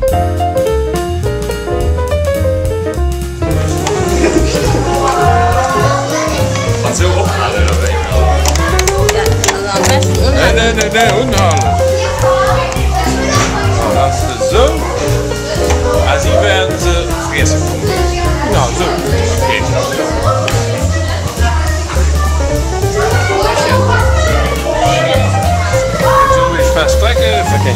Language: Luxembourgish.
An sou ophalen oder wéi? Nee, nee, nee, nee, unhalen. Dann ass de sou. A si wären se friesse kommen. Genau, sou. Okay. Sou, ech fest strecken, okay.